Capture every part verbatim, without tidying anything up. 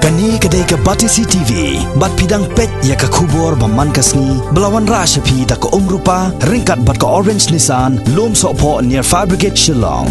Kane ka dei ka Batesi T V, bad phi dang peit ïa ka khubor ba man ka sngi, ba la wanrah sha phi da ka Umrupa, ryngkat bad ka Orange Nissan, Lumsohphoh near Fire Brigade Shillong.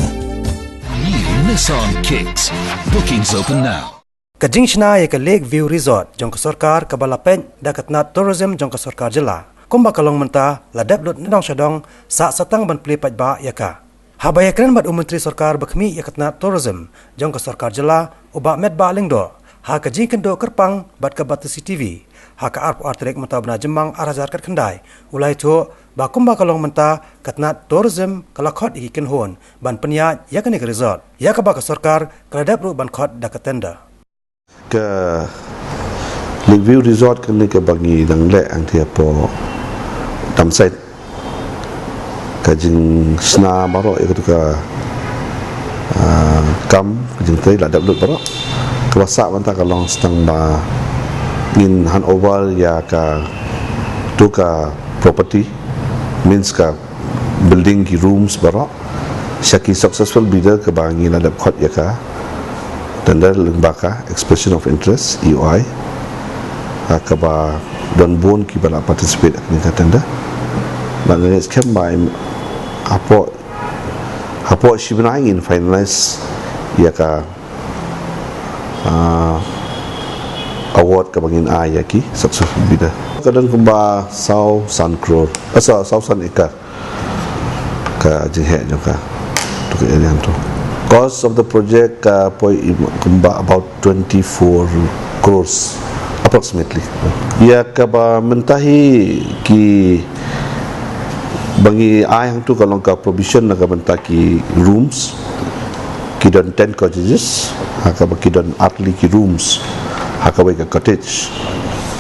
New Nissan Kicks. Bookings open now. Ka jingshna ïa ka Lake View Resort jong ka sorkar kaba la peit da ka tnat tourism jong ka sorkar jylla, kumba ka long mynta, la dep lut nadong shadong, sah satang ban plie paidbah ïa ka. Haba ïakren bad u Myntri Sorkar ba khmih ïa ka tnat tourism jong ka sorkar jylla, u Bah Metbah Lyngdoh, ha ka jingkynduh kyrpang bad ka Batesi T V ha ka arphew ar tarik mynta u bnai Jymmang ar hajar khatkhyndai, u la ïathuh ba kumba ka long mynta, ka tnat tourism ka la khot ïa ki kynhun ban pynïaid ïa kane ka resort, ïa kaba ka sorkar ka la dep ruh ban khot da ka tender. Ka Lake View Resort kane kaba ngi dang leh hangtei hapoh Damsait. Ka jingshna baroh ïa katu ka, ah, kam, ka jingtrei la dep lut baroh. Kaba sah mynta ka long sa tang ba ngin hand over ïa katu ka property, means ka building, ki rooms baroh sha ki successful bidder kaba ngi la dep khot ïa ka tender lyngba ka expression of interest, E O I, ha kaba don bun kiba la participate ha kane ka tender. Bad nga ngeit skhem ba hapoh, hapoh shi bnai ngin finalize ïa ka, ah, award kaba ngin ai ïa ki successful bidder. Ka don kumba saw san klur, eh, saw, saw san acre ka jingheh jong ka, tu ka area tu. Cost of the project ka poi im-, kumba about twenty-four crores approximately. Ïa kaba mynta hi kiba ngi ai hangtu ka long ka provision na ka bynta ki rooms, ki don ten cottages, ha kaba ki don artylli ki rooms ha kawei ka cottage.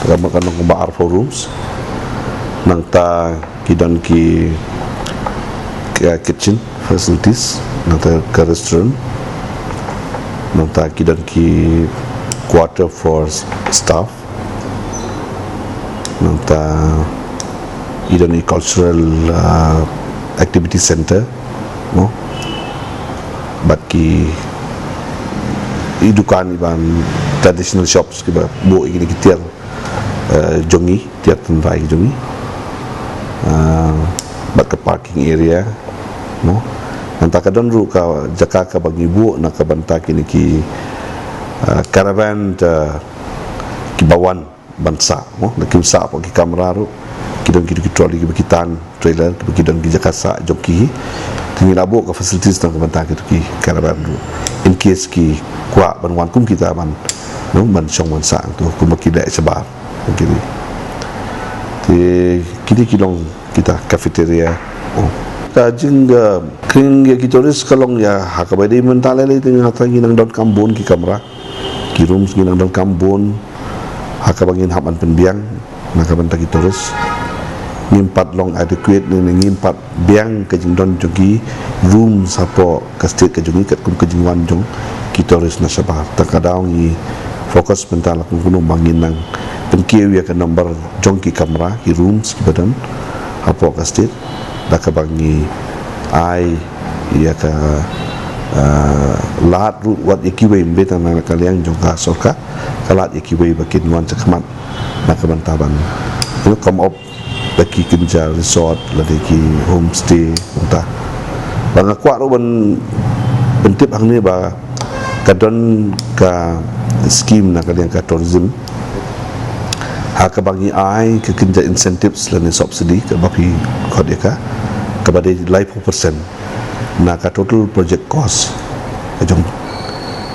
Kaba ka long kumba arphew rooms. Nangta ki don ki, ki kitchen facilities, nangta ka restaurant, nangta ki don ki quarter for s-, staff, nangta i don i cultural, ah, activity center, no? Bad ki i dukan, i ban traditional shops kiba buh ïa kine ki tiar, eh, jong ngi, tiar tynrai jong ngi. Ah, bad ka parking area, no? Nangta ka don ruh ka jaka kaba ngi buh na ka bynta kine ki, ah, caravan, eh, kiba wan ban sah, mo, la kim sah hapoh ki kamra ruh. Ki don ki, ki trolley kiba ki tan, trailer, kiba ki don ki jaka sah jong ki. Te ngi la buh ka facilities na ka bynta kito ki caravan ruh, in case ki kwah ban wan kum kita ban, no, ban shong ban sah tu, kumba ki leh shabar. Kine, te kine ki long kita cafeteria. Oh. Ka jing, uh, khring ïa ki tourist ka long ïa ha kaba dei mynta lei lei, te ngi nang donkam bun ki kamra. Ki rooms ngi nang donkam bun ha kaba ngin hap ban pynbiang na ka bynta ki tourist. Ngim pat long adequate ne, ne ngim pat biang ka jingdon jong ki rooms hapoh ka state ka jong ngi katkum ka jingwan jong ki tourist na shabar. Tang ka daw ngi focus mynta la kumno ba ngin nang pynkiew ïa ka number jong ki kamra, ki rooms kiba don hapoh ka state. Da kaba ngi ai ïa ka, ah, lad ruh wat ïa kiwei, ym dei tang na ka liang jong ka sorkar, ka lad ïa kiwei ba kin wan shakhmat na ka bynta ban, you know, come up da ki kynja resort lane ki homestay mynta. Ba nga kwah ruh ban pyntip hangne ba ka don ka scheme na ka liang ka tourism ha kaba ngi ai ka kynja incentives lane subsidy kaba phi khot ïa ka, kaba dei laiphew percent na ka total project cost ka jong.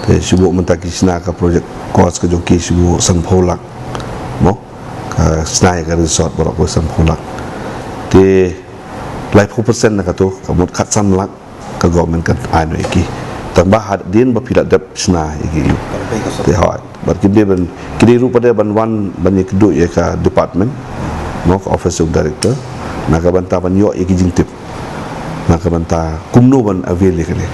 Te shu buh mynta ki shna ka project cost ka jong ki shu buh sanphew lak, mo, ka shna ïa ka resort baroh ka sanphew lak. Te laiphew percent na kato, ka mut khatsan lak ka government kan ai noh ïa ki. Tang ba hadien ba phi la dep shna ïa ki. Te hooid, bad kim dei ban, ki dei ruh pat ban wan ban ïakynduh ïa ka department, mo, ka office of director, na ka bynta ban ïoh ïa ki jingtip na ka bynta kumno ban avail ïa kane.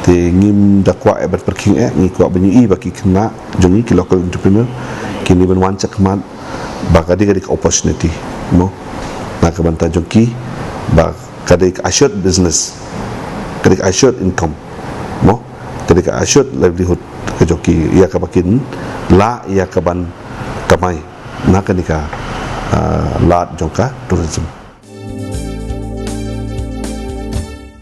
Te ngim da kwah eh ban pyrkhing eh, ngi kwah ban ïohi ba ki khynnah jong ngi, ki local entrepreneur, kin ïa ban wan shakhmat, ba ka dei, ka dei ka opportunity, mo, na ka bynta jong ki, ba ka dei ka assured business, ka dei ka assured income, mo, ka dei ka assured livelihood ka jong ki, ïa kaba kin lah ïa kaban kamai na kane ka, ah, lad jong ka tourism.